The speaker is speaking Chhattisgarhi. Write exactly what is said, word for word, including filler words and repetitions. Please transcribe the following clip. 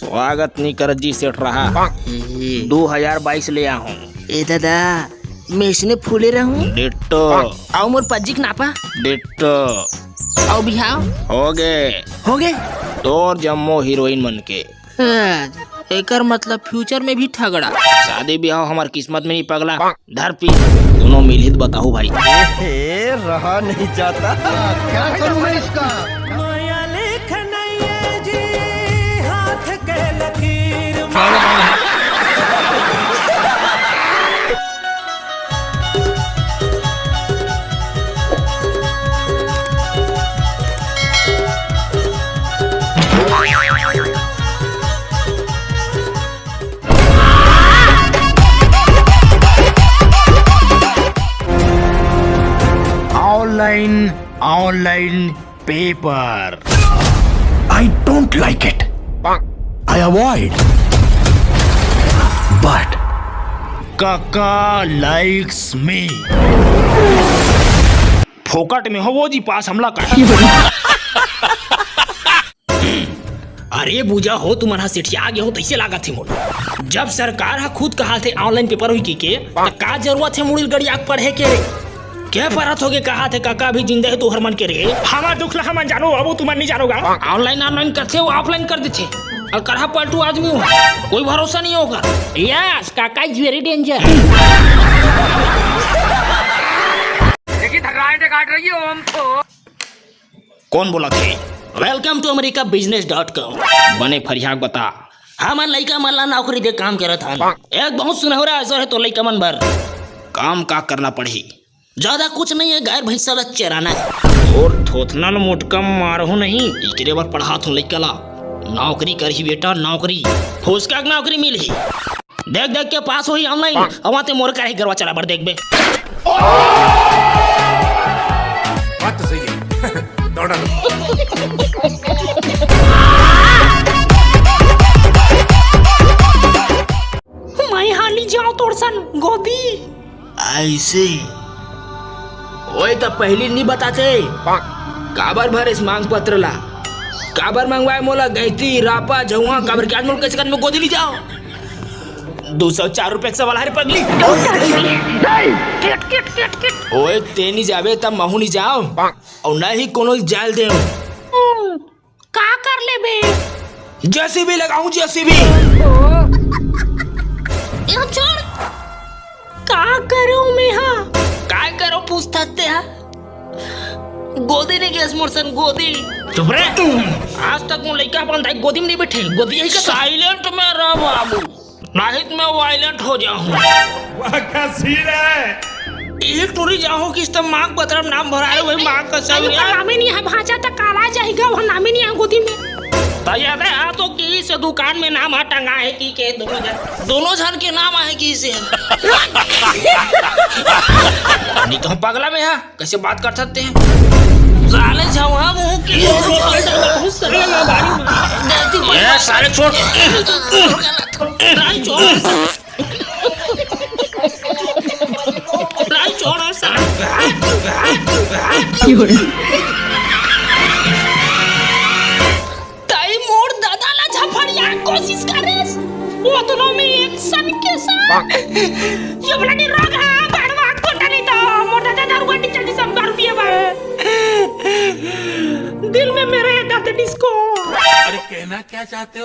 स्वागत नी करत जी सेठ रहा। ए। दो हजार बाईस ले आहूं। ए दादा, मैं इसने फूले रहूं। डिट्टो। अउ मोर पज्जी के नापा। डिट्टो। अउ बिहाव। होगे। होगे। तोर जम्मो हीरोइन मन के। हाँ, एकर मतलब फ्यूचर में भी ठगड़ा। शादी बिहाव हमर किस्मत में नी पगला। धर पी, कोनो मिलही त बताहू भाई। ए, रहा नहीं जाता। क्या करूं मैं इसका? माया लेख नइये जी, हाथ के लकीर में। Online, online paper. I don't like it. I avoid. But Kaka likes me. फोकट में हो वो जी पास हमला कर। अरे बुजा हो, तुमन ह सेठिया गे हो तइसे लागत हे मोला। जब सरकार ह खुद कहाथे online paper होही कहिके, त का जरूरत हे मुड़ी ल गड़िया के पढ़े के रे? के परत होगे कहाथे, काका अभी जिंदा हे तुहर मन के रे? हमर दुख ल हमन जानो, अब तुमन नइ जानोगा। Online online करथे, वो offline कर देथे। अउ करहा पलटू आदमी हो, कोई भरोसा नहीं होगा। Yes, काका is very danger। देखिए, थर्राटे काट रही हो हम तो। कोन बोलत हे? Welcome to America Business dot com। बने फरियाक बता। हमन लइका मन ला नौकरी दे काम करत हन। एक बहुत सुनहरा अवसर हे तो लइका मन बर। काम का करना पड़ही? ज्यादा कुछ नहीं है, गाय भैंसा ला चराना है। और थोथना ल मोटका मारहूं नहीं, इकरे बर पढ़ात हूं लइका ला। नौकरी करही बेटा, नौकरी। फुसका के नौकरी मिलही। देख देख के पास होही online, अउ आते मोर करा ही गरवा चरा बर देखबे। बात तो सही है। दौड़ा। मैं हाली जाओ तोर सन गोदी। अइसे? ओए त पहिली नी बताते। काबर भरेस मांग पत्र ला? काबर मंगवाए मोला गैती, रापा, झउहा, काबर के आज मोला कइसे कन में गोदी ली जाओ? दू सौ चार रुपया के सवाल हरे पगली। किट, किट, किट, किट। ओए, ते नी जाबे त महू नी जाओ। अउ ना ही कोनो ल जाल देव। हम्म, का कर लेबे? JCB लगाहूं, JCB। ए छोड़। का करूं मैं हा? काय करो पूछथस ते हा? गोदी नहीं गेस मोर सन गोदी। चुप रे। आज तक वो लइका अपन दाई गोदी में नहीं बैठे। गोदी यही का silent में रह बाबू। नहीं तो मैं violent हो जाऊं। वाह, क्या scene है। एक टुरी जाओ किस त मांग पत्र में नाम भराए हुए मांग का सब एकर यार। नामे नहीं है, भांचा त काला जाएगा, वो नामे नहीं है गोदी में। त याद है, आ तो की से दुकान में नाम आ टंगा है की के दोनों जन, दोनों जन के नाम आहे की से। नहीं तो हम पगला में है। कैसे बात कर सकते हैं? साले झउहा मुंह के। ये साले छोड़। नहीं छोड़। नहीं छोड़ साले। तई मोर दादा ला झफड़िया कोशिश करेस। वो दोनों में action के साथ। ये बोला कि रोग है, बड़वा कोटा नहीं तो मोर दादा दारू बाटी चलती सब दारू पिए बा। दिल में मेरे दर्द डिस्को। अरे कहना क्या चाहते हो?